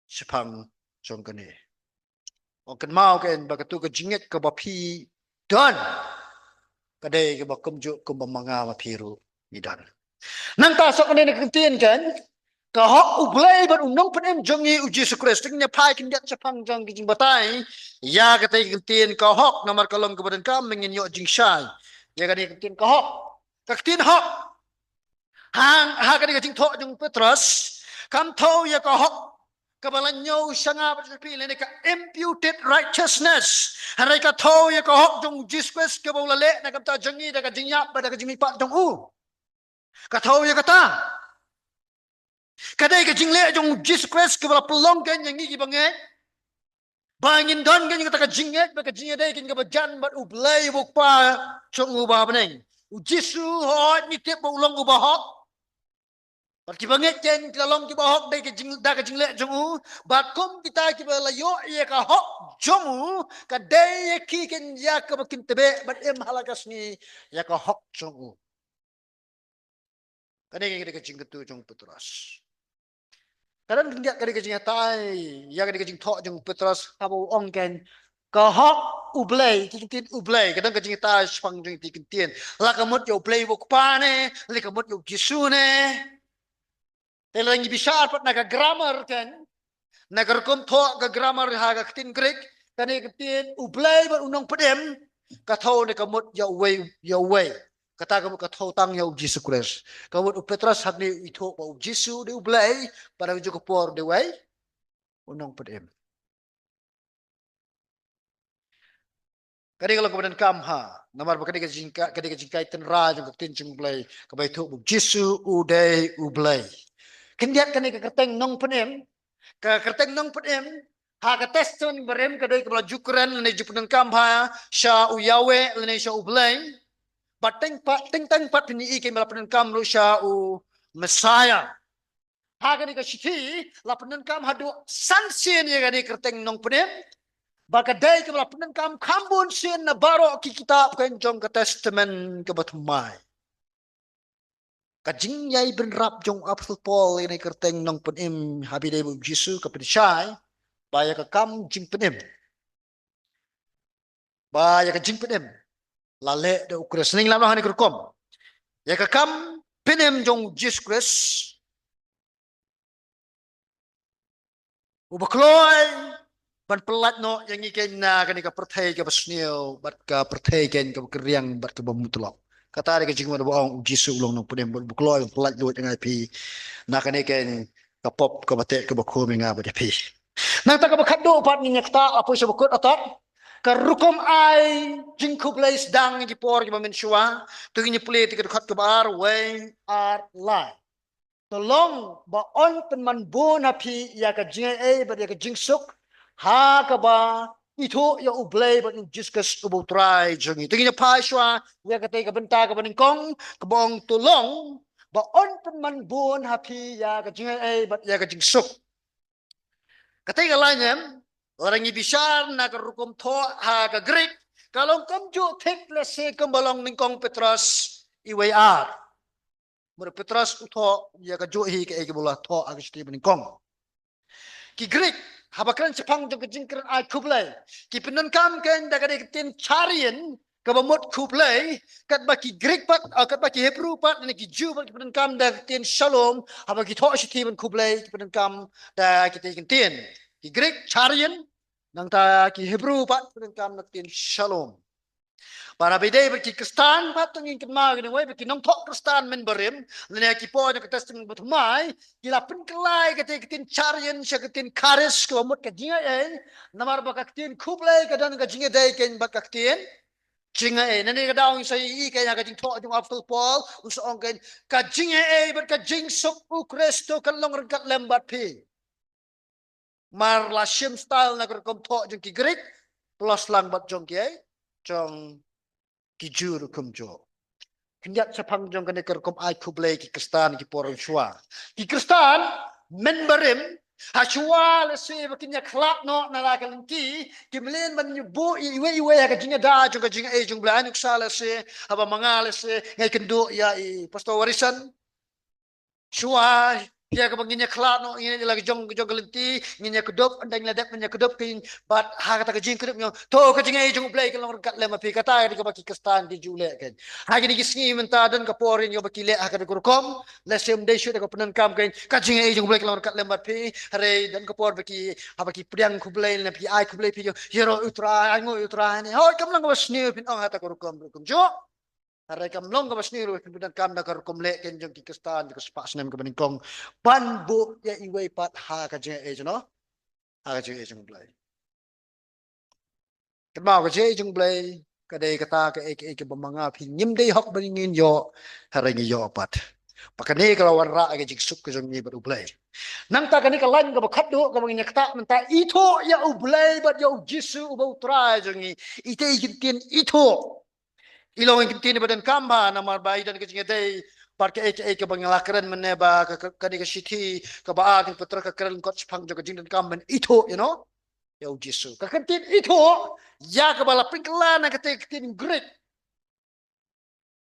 shaphang jong kane. U ong, kynmaw kein ba kato ka jingngeit kaba phi don, ka dei kaba kumjuh kumba ma nga ma phi ruh ngi don. Nangta sa kane na ka ktien kein, ka hok U Blei bad U Nongpynim jong ngi U Jisu Khrist. Te ngin ïa phai khyndiat shaphang jong ka jingbatai ïa kata ka ktien ka hok, namar ka long kaba donkam ba ngin ïoh jingshai ïa kane ka ktien ka hok. Ka ktien hok, ha, ha kane ka jingthoh jong u Petros, kam thew ïa ka hok kaba la ñiew sha nga bad sha phi, lane ka imputed righteousness. Hynrei ka thew ïa ka hok jong U Jisu Khrist kaba u la leh na ka bynta jong ngi da ka jingïap bad da ka jingmihpat jong u. Ka thew ïa kata. Ka dei ka jingleh jong U Jisu Khrist kaba la pynlong kein ïa ngi kiba ngeit, ba ngin don kein ïa kata ka jingngeit, ba ka jingïadei kein kaba jan bad U Blei uba U Kpa jong u uba ha bneng. U Jisu, hooid ngi tip ba u long uba hok. Bad kiba ngeit kein ki la long kiba hok da ka jing, da ka jingleh jong u. Bad kum kita kiba la ïoh ïa ka hok jong u, ka dei ïa ki kein ïa kaba kin tbeh ban im ha la ka sngi ïa ka hok jong u. Kane ka dei ka jingkyntu jong u Petros. Ka don khyndiat ka dei ka jingïatai ïa ka dei ka jingthoh jong u Petros haba u ong kein, ka hok U Blei, ki ktien U Blei, ka don ka jingïatai shaphang jong ki ktien. La ka mut ïa U Blei uba U Kpa ne, la ka mut ïa U Jisu ne. Te lada ngi bishar pat na ka grammar kein, na ka rukom thoh ka grammar ha ka ktien Grik, kane ka ktien U Blei bad U Nongpynim, ka thew ne ka mut ïa uwei, ïa uwei. Kata ka mut ka thew tang ïa U Jisu Khrist. Ka mut u Petros hangne u ithuh ba U Jisu u dei U Blei, bad ha kajuh ka por u dei uwei, U Nongpynim. Ka dei ka long kaba donkam ha, namar ba ka dei ka jingka, ka dei ka jingkai tynrai jong ka ktien jong U Blei, kaba ïathuh ba U Jisu u dei U Blei. Khyndiat kane ka kyrteng Nongpynim, ka kyrteng Nongpynim ha ka Testament Barim ka dei kaba la ju kren lane ju pyndonkam bha sha u Yahweh lane sha U Blei. Bad teng pat, teng teng pat phin ïohi kein ba la pyndonkam ruh sha u Messiah. Ha kane ka shithi la pyndonkam haduh san sien ïa kane ka kyrteng Nongpynim. Bad ka dei kaba la pyndonkam kham bun sien na baroh ki kitab kein jong ka Testament kaba thymmai. Ka jingïai bynrap jong u Apostol Paul ïa kane ka kyrteng Nongpynim ha ba ïadei bad U Jisu ka pynshai ba ïa ka kam jingpynim, ba ïa ka jingpynim la leh da U Khrist. Ngin ïa lap noh ha kane ka rukom. ïa ka kam pynim jong u Jisu Khrist, uba kloi ban pyllait noh ïa ngi keiñ na kane ka pyrthei kaba sniew bad ka pyrthei keiñ kaba kynriang bad kaba mutlop. Kata dei ka jingmut ba ong u Jisu u long nongpynim bad uba kloi ban pyllait lut ïa ngi phi na kane keiñ ka pop kaba teh kaba khum ïa nga bad ïa phi. Nangta kaba khatduh pat ngin ïa ktah, la poi sha ba kut atat. Ka rukom ai jingkhublei sdang ïa ki por kiba mynshuwa. To ngin ïa pule te ka dkhot kaba ar, wei, ar, lai. To long ba yn pynman bun ha phi ïa ka jingaiei bad ïa ka jingsuk, ha kaba ithuh ïa U Blei bad ïa u Jisu Khrist uba U Trai jong ngi. To ngin ïa phai shuwa ïa katei ka bynta kaba nyngkong kaba ong, to long ba yn pynman bun ha phi ïa ka jingaiei bad ïa ka jingsuk. Katei ka lain, em, lada ngi bishar na ka rukom thoh ha ka Greek, ka long kumjuh thik lehse kumba long nyngkong Petros wei ar. Namar Petros u thoh ïa kajuh hi kaei kaba u la thoh ha ka shithi ba nyngkong. Ki Greek, haba kren shaphang jong ka jingkren ai khublei, ki pyndonkam keiñ da ka dei ka ktien charion, kaba mut khublei, katba ki Greek pat, ah, katba ki Hebru pat, ne ki Jiw pat, ki pyndonkam da ka ktien shalom, haba ki thoh shithi ban khublei, ki pyndonkam da kitei ki ktien. Ki Greek, charion, nangta ki Hebru pat, ki pyndonkam da ka ktien shalom. Para bidei bad ki Khristan pat, to ngin kynmaw kane, wei bad ki nongthoh Khristan mynbarim, lane ki por jong ka Testament Bathymmai, ki la pynkylla ïa katei ka ktien charion sha ka ktien charis, kaba mut ka jingaiei, namar ba ka ktien khublei ka don ka jingïadei keiñ bad ka ktien jingaiei. Nangne ka daw ngin sa ïohi keiñ ha ka jingthoh jong u Apostol Paul, u sa ong keiñ, ka jingaiei bad ka jingsuk U Khrist to kan long ryngkat lem bad phi. Namar la shim style na ka rukom thoh jong ki Greek, plus lang bad jong kiei, jong ki Jiw ruh kumjuh. Khyndiat shaphang jong kane ka rukom ai khublei ki Khristan ki por mynshuwa. Ki Khristan mynbarim, ha shuwa lehse ba kin ïa khlad noh na la ka lynti, kim lah ban ïa buh iwei iwei ha ka jingïada jong ka jingaiei jong U Blei. Ai nuksa lehse, haba ma nga lehse nga ïakynduh ïa i Pastor Warison. Shuwa ïa kaba ngin ïa khlad noh, ngin ïa la ka jong, jong ka lynti, ngin ïa kdup, ynda ngin la dep ngin ïa kdup keiñ, bad ha kata ka jingkdup ngi ong, to ka jingaiei jong U Blei kan long ryngkat lem ma phi. Kata ka dei kaba ki Khristan ki ju leh keiñ. Ha kine ki sngi mynta don ka por ïa ngi ba ki leh ha kata ka rukom, lehse ym dei shuh da ka pyndonkam keiñ, ka jingaiei jong U Blei kan long ryngkat lem bad phi, hynrei don ka por ba ki, haba ki pdiang khublei ne ba ki ai khublei phi, ïaroh ïa U Trai, ainguh ïa U Trai ne. Hooid, kam long kaba sniew phin ong ha kata ka rukom, rukom juh. Hynrei kam long kaba sniew ruh phin pyndonkam da ka rukom leh keiñ jong ki Khristan jong ka spah snem kaba nyngkong ban buh ïa iwei pat ha ka jingaiei jong, ha ka jingaiei jong U Blei. Kynmaw, ka jingaiei jong U Blei ka dei kata kaei kaei kaba ma nga phi ngim dei hok ban ngin ïoh, hynrei ngi ïoh pat. Ba kane ka la wanrah ïa ka jingsuk ka jong ngi bad U Blei. Nangta kane ka lain kaba khatduh kaba ngin ïa ktah mynta, ithuh ïa U Blei bad ïa U Jisu uba U Trai jong ngi. Itei i kyntien ithuh. I long i kyntien ba donkam bha namar ba i don ka jingïadei bad kaei kaei kaba ngi la kren mynne ba ka, ka, kane ka shithi kaba ar jong u Petros ka kren lyngkot shaphang jong ka jingdonkam ban ithuh, you know, ïa U Jisu. Ka kyntien ithuh, ïa kaba la pynkylla na katei ka ktien Greek,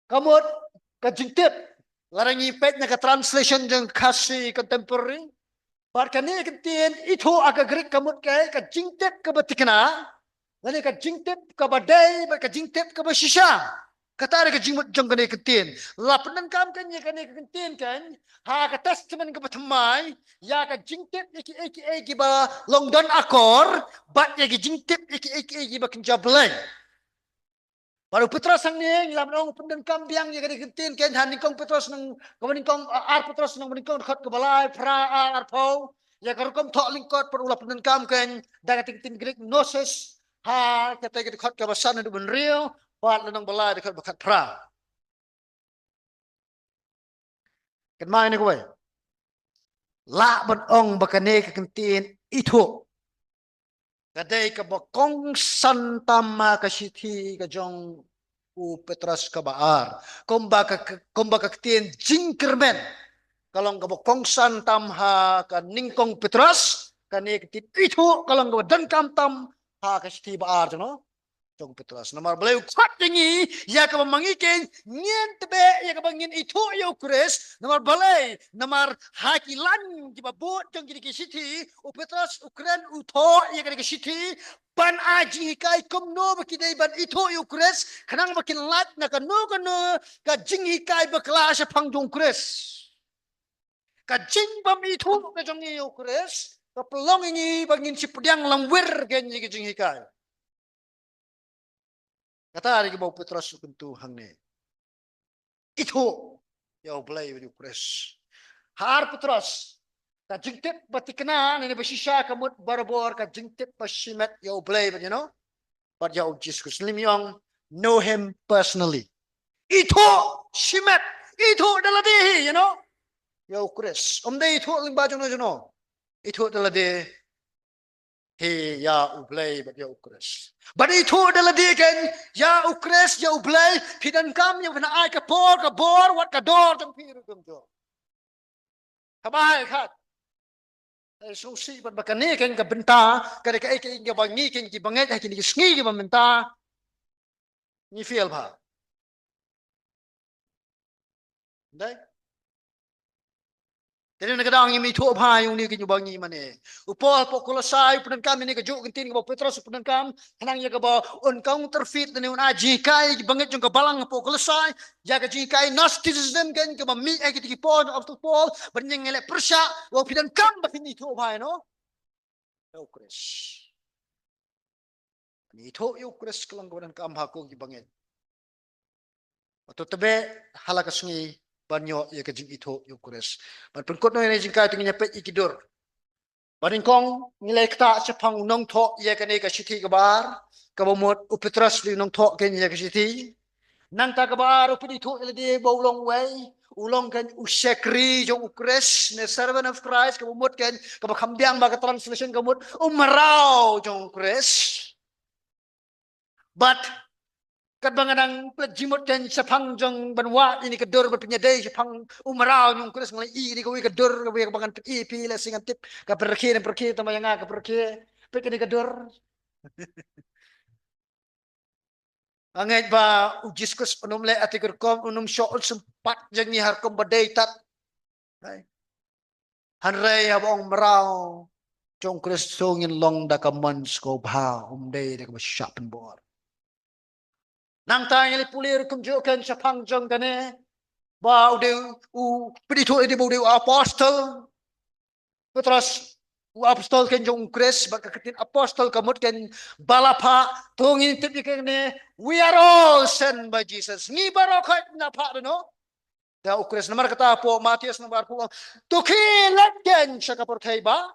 ka mut ka jingtip. Lada ngi peit na ka translation jong Khasi Contemporary, bad kane ka ktien ithuh ha ka Greek ka mut ka, ka jingtip kaba thikna, lane ka jingtip kaba dei, bad ka jingtip kaba shisha. Kata dei ka jingmut jong kane ka ktien. La pyndonkam kane, kane ka ktien kane ha ka Testament kaba thymmai ïa ka jingtip ïa kiei kiei kiba long don akor, bad ïa ka jingtip ïa kiei kiei kiba kynja Blei. Bad u Petros hangne, ngi la ong, u pyndonkam biang ïa kane ka ktien kane ha Nyngkong Petros nang, kaba nyngkong, ah, Ar Petros nang, ba nyngkong dkhot kaba lai, phra, ar, arphew. Ïa ka rukom thoh lyngkot pat u la pyndonkam kane da ka ktien Greek gnosis, ha kata ka dkhot kaba san haduh ba hynriew, bad lynnong ba lai dkhot ba khatphra. Kynmaw ïa kane kawei. Lah ban ong ba kane ka ktien ithuh ka dei kaba kongsan tam ha ka shithi ka jong u Petros kaba ar. Kumba ka, kumba ka ktien jingkyrmen ka long kaba kongsan tam ha ka Nyngkong Petros, kane ka ktien ithuh ka long kaba donkam tam ha ka shithi ba ar jong u jong u Petros. Namar balei u khot ïa ngi ïa kaba ma ngi kin ngin tbeh ïa kaba ngin ithuh ïa u Khrist. Namar balei, namar ha ki lan kiba bud jong kine ki shithi, u Petros u kren u thoh ïa kane ka shithi ban ai jinghikai kumno ba ki dei ban ithuh ïa u Khrist, khnang ba kin lait na kano kano ka jinghikai bakla shaphang jong u Khrist. Ka jingbym ithuh ka jong ngi ïa u Khrist ka pynlong ïa ngi ba ngin shu pdiang langwir kein ïa ka jinghikai. Kata dei kaba u Petros u kyntu hangne. Ithuh ïa U Blei bad ïa u Khrist. Ha ar Petros, ka jingtip ba thikna ne ba shisha ka mut barabor ka jingtip ba shimet ïa U Blei bad ïa u, bad ïa u Jisu Khrist. Lym ïa u, know him personally. Ithuh shimet, ithuh da lade hi, you know. Ïa u Khrist. Ym dei ithuh lyngba jong no jong no. Ithuh da lade hi ïa U Blei bad ïa u Khrist. Bad ithuh da lade kein ïa u Khrist, ïa U Blei, phi donkam ïa ban ai ka por, ka bor, wat ka dor jong phi ruh kumjuh. Kaba ai khat. Ai sngewsih bad ba kane kein ka bynta, ka dei kaei kaei kaba ngi kein ki bangeit ha kine ki sngi kiba mynta. Ngi fail bha. Dei. Te na ka daw ngim ithuh bha ïa une kein uba ngi mane. U Paul hapoh Kolosai u pyndonkam ïa kane kajuh ka ktien kaba u Petros u pyndonkam. Khnang ïa kaba un counterfeit ne un ai jinghikai ïa ki bangeit jong ka balang hapoh Kolosai. Ïa ka jinghikai Gnosticism kein kaba mih ha kita ki por jong u Apostol Paul. Ban ïeng ngi leh pyrshah. Wa phi donkam ba phin ithuh bha ïa no. Ïa u Khrist. Ban ithuh ïa u Khrist ka long kaba donkam ha ko ki bangeit. Bad to tbeh ha la ka sngi ban ïoh ïa ka jingithuh ïa u Khrist. Ban pynkut noh ïa kane ka jinghikai to ngin ïa peit ïa ki dur. Ba nyngkong ngi la ktah shaphang u nongthoh ïa kane ka shithi kaba ar, kaba mut u Petros u dei u nongthoh kein ïa ka shithi. Nangta kaba ar u pynithuh ïa lade ba u long uei, u long kein u shakri jong u Khrist, ne servant of Christ, kaba mut kein kaba kham biang ba ka translation ka mut u mraw jong u Khrist. Bad katba nga dang pynleit jingmut kein shaphang jong ban wad ïa kane ka dur ban pynïadei shaphang u mraw jong u Khrist, nga la ïohi ïa kawei ka dur kaba ngan pyni ïa phi, lehse ngan tip ka pyrkhie ne pyrkhie, tang ba ïa nga ka pyrkhie. Peit kane ka dur. Nga ngeit ba u Jisu Khrist un ym leh ati ka rukom, un ym shoh, un sympat jong ngi ha rukom ba dei tat. Hynrei haba ong mraw jong u Khrist to ngin long da ka mon sngewbha, ym dei da kaba shah pynbor. Nangta ngi la pule ruh kumjuh kein shaphang jong kane ba u dei u pynithuh ïa lade ba u dei u apostol. Petros u apostol kein jong u Khrist, bad ka ktien apostol ka mut kein ba la phah, to ngin tip ïa kane, we are all sent by Jesus. Ngi baroh khoit ngi la phah da u Khrist. Namar kata hapoh Mathaios lynnong ba arphew, to khie leit kein sha ka pyrthei ba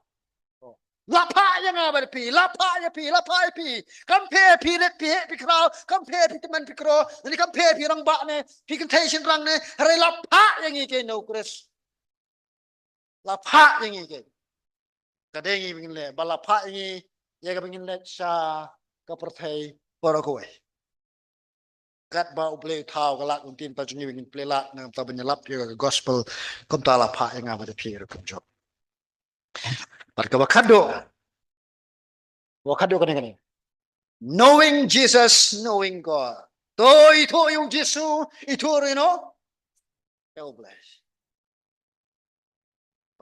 la phah ïa nga bad phi, la phah ïa phi, la phah ïa phi. Kam pher phi rit phi heh phi khraw, kam pher phi tymmen phi kro, ne kam pher phi rangbah ne phi kynthei shynrang ne, hynrei la phah ïa ngi kein da u Khrist. La phah ïa ngi kein. Ka dei ngi ba ngin leh, ba la phah ïa ngi ïa kaba ngin leit sha ka pyrthei baroh kawei. Katba U Blei u thaw ka lad, un ktien pat jong ngi ba ngin plie lad, nangta ban ïalap ïa ka gospel, kumta la phah ïa nga bad ïa phi ruh kumjuh. Bad kaba khadduh, kaba khadduh kane kane. Knowing Jesus, knowing God. To ithuh ïa u Jisu, ithuh ruh ïa u, ïa U Blei.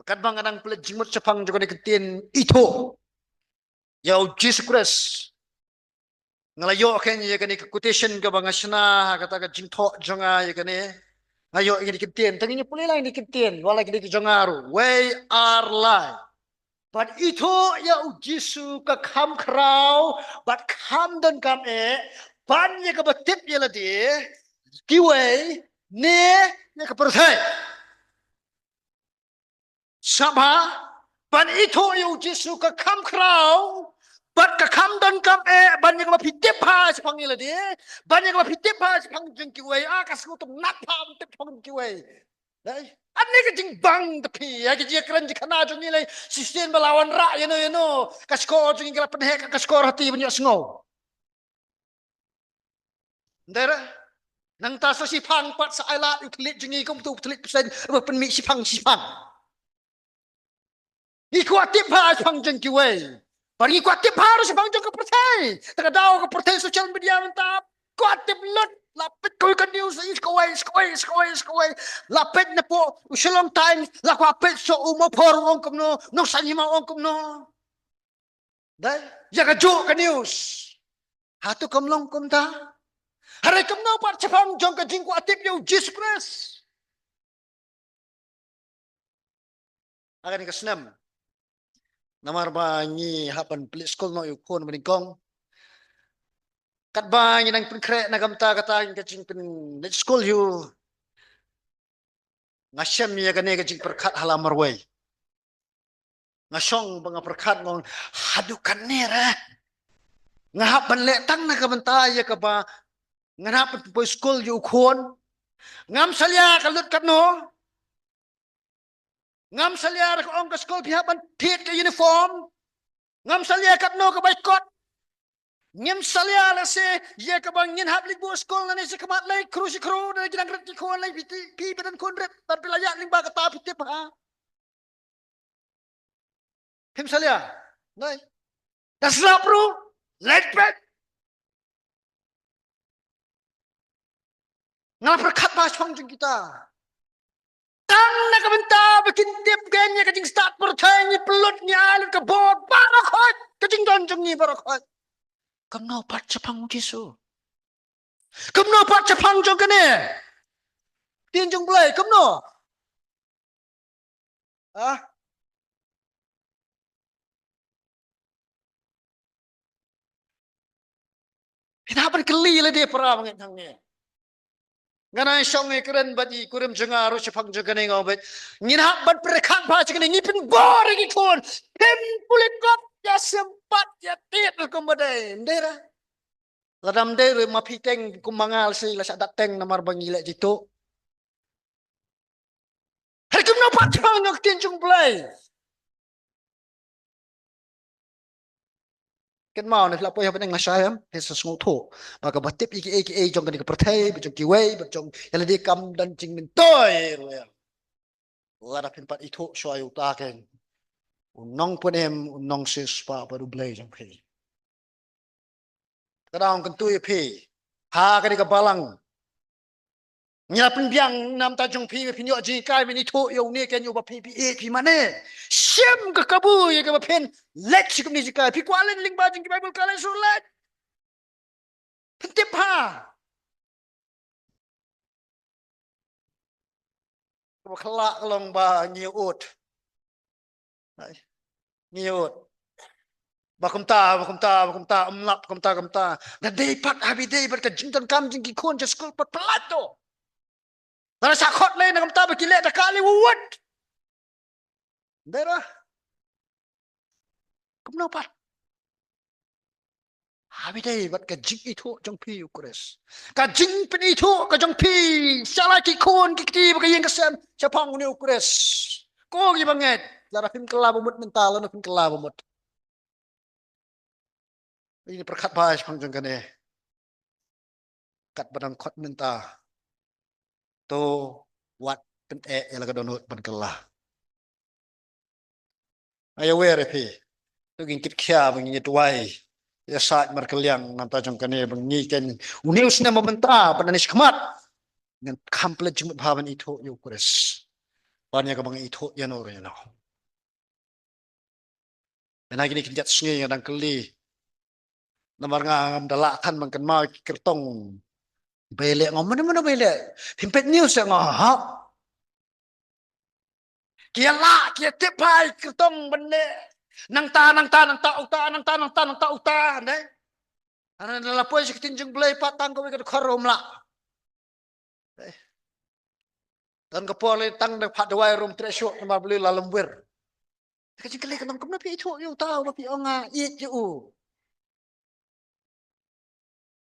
Katba nga dang pynleit jingmut shaphang jong kane ka ktien ithuh ïa u Jisu Khrist, nga la ïoh kein ïa kane ka quotation kaba nga shna ha kata ka jingthoh jong nga ïa kane. Nga ïoh ïa kane ka ktien, tang ïa pule lang ïa kane ka ktien, wat la kine ki jong nga ruh. Wei ar lai. Bad ithuh ïa u Jisu ka kham khraw bad kham donkam eh ban ïa kaba tip ïa lade, kiwei ne ïa ka pyrthei. Sngap bha, ban ithuh ïa u Jisu ka kham khraw bad ka kham donkam eh ban ïa kaba phi tip bha shaphang ïa lade, ban ïa kaba phi tip bha shaphang jong kiwei. Ah, ka sngewtynnat bha ban tip shaphang jong kiwei. Dei. Ane ka jingbang te phi, ha ka jingkren jingkhana jong ngi lei, shisien ba la wanrah ïano ïano, ka shkor jong ngi ka la pynheh ka shkor hati ban ïohsngew. Ndei re, nangta sa shiphang pat sa ai lad u thylliej jong ngi kum utu u thylliej pyrshah ba pynmih shiphang shiphang. Ngi kwah tip bha shaphang jong kiwei. Bad ngi kwah tip bha ruh shaphang jong ka pyrthei. Te ka daw ka pyrthei social media mynta kwah tip lut. La peit kawei ka news, ïa kawei, kawei, kawei, kawei. La peit napoh u Shillong Times, la kwah peit sha u Mawphor u ong kumno, Nongsaiñ Hima u ong kumno. Dei, ïa kajuh ka news. Hato kam long kumta? Hynrei kumno pat shaphang jong ka jingkwah tip ïa u Jisu Khrist ha kane ka snem? Namar ba ngi hap ban pynleit skul noh ïa u khun ba nyngkong. Katba ngi nang pynkhreh na ka bynta kata ka jingpynleit skul ïa u, nga shem ïa kane ka jingpyrkhat ha la marwei. Nga shong ba nga pyrkhat, nga ong, haduh katne re nga hap ban leh tang na ka bynta ïa kaba ngan hap ban poi skul ïa u khun. Ngam salia ka lut katno. Ngam salia re ka ong ka skul phi hap ban thied ka uniform. Ngam salia katno ka bai kot. Ngim salia lehse ïa kaba ngin hap leit buh skul nangne shakhmat, leit khru shi khru, nangne ki dang rit ki khun, leit phi, phi, phi ba don khun rit, bad phi la ïaid lyngba kata, phi tip ha. Phim salia. Nai. Da slap ruh, leit peit. Nga la pyrkhat bha shaphang jong kita. Tang na ka bynta ba kin tip kein ïa ka jingstad pyrthei, ngi pynlut, ngi ai lut ka bor baroh khoit, ka jingdon jong ngi baroh khoit. Kumno pat shaphang u Jisu? Kumno pat shaphang jong kane? Ktien jong U Blei, kumno? Ah? Phin hap ban kylli lade para bangeit hangne. Nga nang shong ïakren bad i kurim jong nga ruh shaphang jong kane, nga ong bad ngin hap ban pyrkhat bha jong kane, ngi pynbor ïa ki khun. Phim pule kot, ïa sympat, ïa tied ruh kumba dei. Ym dei re? Lada ym dei ruh ma phi teng kum ma nga, lehse la shah dat teng namar ba ngi leh jituh. Hynrei kumno pat shaphang jong ka ktien jong U Blei? Kynmaw, ne phi la poi ha bneng lashai, em, phi sa sngewthuh ba kaba tip ïa kiei kiei jong kane ka pyrthei, ba jong kiwei, ba jong ïa lade kam don jingmyntoi ruh, em. Lada phin pat ithuh shuwa ïa uta kein, u nongpynim, u nongsiewspah bad U Blei jong phi. Ka dang kyntu ïa phi ha kane ka balang. Ngi la pynbiang na ka bynta jong phi, ba phin ïoh jinghikai, ban ithuh ïa une kein uba phi, phi ïeit, phi mane. Shim ka kabu ïa kaba phin leit sha kumne jinghikai. Phi kwah leit lyngba jong ki Bible College ruh leit. Phin tip bha. Kaba khlak long ba ngi ïa ud. Ai, ngi ïa ud. Ba kumta, ba kumta, ba kumta, ym lap kumta, kumta. Da dei pat, ha ba dei pat ka jingdonkam jong ki khun sha skul pat palat to. Lada shah khot lei na kumta ba ki leh da kali wut. Dei ra. Kumno pat? Ha ba dei bad ka jingithuh jong phi ïa u Khrist. Ka jingpynithuh ka jong phi sha la ki khun ki kti bad ka ïing ka sem shaphang une u Khrist. Ko ki bangeit, lada phim kylla ba mut mynta, lada phim kylla ba mut. Ïa pyrkhat bha shaphang jong kane. Katba dang khot mynta, to wat pyneh ïa la ka dohnud ban kylla. Ai ïa wer ïa phi. To ngin kit khia ba ngin ïa duwai ïa sait markylliang na ka bynta jong kane ba ngi kein une u snem ba mynta bad nangne shakhmat ngin kham pynleit jingmut bha ban ithuh ïa u Khrist. Ban ïa kaba ngi ithuh ïano re ïano. Mynta kine ki jait sngi nga dang kylli. Namar nga ngam da lah than ban kynmaw ki kyrtong. Ba ïaleh, nga ong mano mano ba ïaleh. Phim peit news ïa nga, ha. Ki ïa lah, ki ïa tip bha ki kyrtong ban leh. Nangta, nangta, nangta uta, nangta, nangta, nangta uta, ne. Hana la poi sha ka ktien jong U Blei pat tang kawei ka dkhar ruh ym lah. Eh. Don ka por lei tang da phah dawai ruh ym treh shuh namar balei, la lum wir. Ka jingkylli ka long kumno phi ithuh ïa uta uba phi ong nga ïeit ïa u.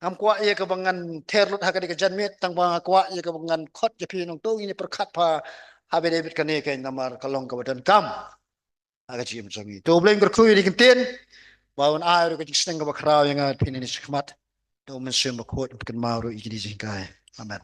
Ngam kwah ïa kaba ngan ther lut ha kane ka janmiet, tang ba nga kwah ïa kaba ngan khot ïa phi nongto, ngin ïa pyrkhat bha ha ba dei bad kane kein namar ka long kaba donkam ha ka jingim jong ngi. To U Blei un kyrkhu ïa kine ki ktien, ba un ai ruh ka jingsneng kaba khraw ïa nga bad phi nangne shakhmat. To U Mynsiem Bakhuid un pynkynmaw ruh ïa kine ki jinghikai. Amen.